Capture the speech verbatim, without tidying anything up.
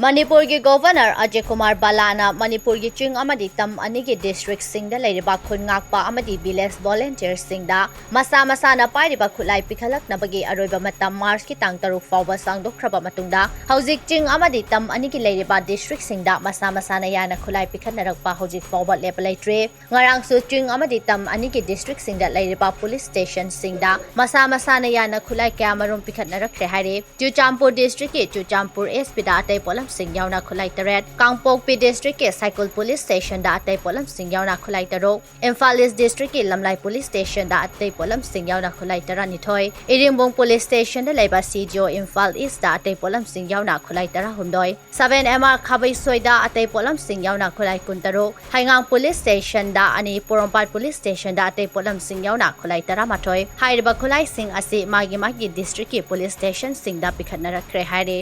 ꯃꯅꯤꯄꯨꯔꯒꯤ ꯒꯣꯚꯔꯅꯔ ꯑꯖꯌ ꯀꯨꯃꯥꯔ ꯚꯜꯂꯥꯅ ꯃꯅꯤꯄꯨꯔꯒꯤ ꯆꯤꯡ ꯑꯃꯗꯤ ꯇꯝ ꯑꯅꯤꯒꯤ ꯗꯤꯁꯇ꯭ꯔꯤꯛꯁꯤꯡꯗ ꯂꯩꯔꯤꯕ ꯈꯨꯟ ꯉꯥꯛꯄ ꯑꯃꯗꯤ ꯚꯤꯂꯦꯖ ꯚꯣꯂꯨꯟꯇꯤꯌꯔꯁꯤꯡꯗ ꯃꯁꯥ ꯃꯁꯥꯅ ꯄꯥꯏꯔꯤꯕ ꯈꯨꯠꯂꯥꯏ ꯄꯤꯈꯠꯂꯛꯅꯕꯒꯤ ꯑꯔꯣꯏꯕ ꯃꯇꯝ ꯃꯥꯔꯆꯀꯤ ꯇꯥꯡ ꯇꯔꯨꯛ ꯐꯥꯎꯕ ꯁꯥꯡꯗꯣꯛꯈ꯭ꯔꯕ ꯃꯇꯨꯡꯗ, ꯍꯧꯖꯤꯛ ꯆꯤꯡ ꯑꯃꯗꯤ ꯇꯝ ꯑꯅꯤꯒꯤ ꯂꯩꯔꯤꯕ ꯗꯤꯁꯇ꯭ꯔꯤꯛꯁꯤꯡꯗ ꯃꯁꯥ ꯃꯁꯥꯅ ꯌꯥꯅ ꯈꯨꯠꯂꯥꯏ ꯄꯤꯈꯠꯅꯔꯛꯄ ꯍꯧꯖꯤꯛ ꯐꯥꯎꯕ ꯂꯦꯞꯄ ꯂꯩꯇ꯭ꯔꯤ꯫ ꯉꯔꯥꯡꯁꯨ ꯆꯤꯡ ꯑꯃꯗꯤ ꯇꯝ ꯑꯅꯤꯒꯤ ꯗꯤꯁꯇ꯭ꯔꯤꯛꯁꯤꯡꯗ ꯂꯩꯔꯤꯕ ꯄꯨꯂꯤꯁ ꯁ꯭ꯇꯦꯁꯟꯁꯤꯡꯗ ꯃꯁꯥ ꯃꯁꯥꯅ ꯌꯥꯅ ꯈꯨꯠꯂꯥꯏ ꯀꯌꯥꯃꯔꯨꯝ ꯄꯤꯈꯠꯅꯔꯛꯈ꯭ꯔꯦ ꯍꯥꯏꯔꯤ꯫ ꯆꯨꯔꯆꯥꯟꯄꯨꯔ ꯗꯤꯁꯇ꯭ꯔꯤꯛꯀꯤ ꯆꯨꯔꯆꯥꯟꯄꯨꯔ ꯑꯦꯁ ꯄꯤꯗ ꯑꯇꯩ ꯄꯣꯠꯂꯝꯁꯤꯡ ꯌꯥꯎꯅ ꯈꯨꯠꯂꯥꯏ ꯇꯔꯦꯠ, ꯀꯥꯡꯄꯣꯛꯄꯤ ꯗꯤꯁꯇ꯭ꯔꯤꯛꯀꯤ ꯁꯥꯏꯀꯨꯜ ꯄꯨꯂꯤꯁ ꯁ꯭ꯇꯦꯁꯟꯗ ꯑꯇꯩ ꯄꯣꯠꯂꯝꯁꯤꯡ ꯌꯥꯎꯅ ꯈꯨꯠꯂꯥꯏ ꯇꯔꯨꯛ, ꯏꯝꯐꯥꯜ ꯏꯁ ꯗꯤꯁꯇ꯭ꯔꯤꯛꯀꯤ ꯂꯝꯂꯥꯏ ꯄꯨꯂꯤꯁ ꯁ꯭ꯇꯦꯁꯟꯗ ꯑꯇꯩ ꯄꯣꯠꯂꯝꯁꯤꯡ ꯌꯥꯎꯅ ꯈꯨꯠꯂꯥꯏ ꯇꯔꯥꯅꯤꯊꯣꯏ, ꯏꯔꯤꯡꯕꯨꯡ ꯄꯨꯂꯤꯁ ꯁ꯭ꯇꯦꯁꯟꯗ ꯂꯩꯕ C G O Imphal east ꯑꯇꯩ ꯄꯣꯠꯂꯝꯁꯤꯡ ꯌꯥꯎꯅ ꯈꯨꯠꯂꯥꯏ ꯇꯔꯥꯍꯨꯝꯗꯣꯏ, ꯁꯕꯦꯟ ꯑꯦꯝ ꯑꯥꯔ ꯈꯥꯕꯩꯁꯣꯏꯗ ꯑꯇꯩ ꯄꯣꯠꯂꯝꯁꯤꯡ ꯌꯥꯎꯅ ꯈꯨꯠꯂꯥꯏ ꯀꯨꯟꯇꯔꯨꯛ, ꯍꯩꯉꯥꯡ ꯄꯨꯂꯤꯁ ꯁ꯭ꯇꯦꯁꯟꯗ ꯑꯅꯤ, ꯄꯣꯔꯣꯝꯄꯥꯠ ꯄꯨꯂꯤꯁ ꯁ꯭ꯇꯦꯁꯟꯗ ꯑꯇꯩ ꯄꯣꯠꯂꯝꯁꯤꯡ ꯌꯥꯎꯅ ꯈꯨꯠꯂꯥꯏ ꯇꯔꯥꯃꯥꯊꯣꯏ꯫ ꯍꯥꯏꯔꯤꯕ ꯈꯨꯠꯂꯥꯏꯁꯤꯡ ꯑꯁꯤ ꯃꯥꯒꯤ ꯃꯥꯒꯤ ꯗꯤꯁꯇ꯭ꯔꯤꯛꯀꯤ ꯄꯨꯂꯤꯁ ꯁ꯭ꯇꯦꯁꯟꯁꯤꯡꯗ ꯄꯤꯈꯠꯅꯔꯛꯈ꯭ꯔꯦ ꯍꯥꯏꯔꯤ꯫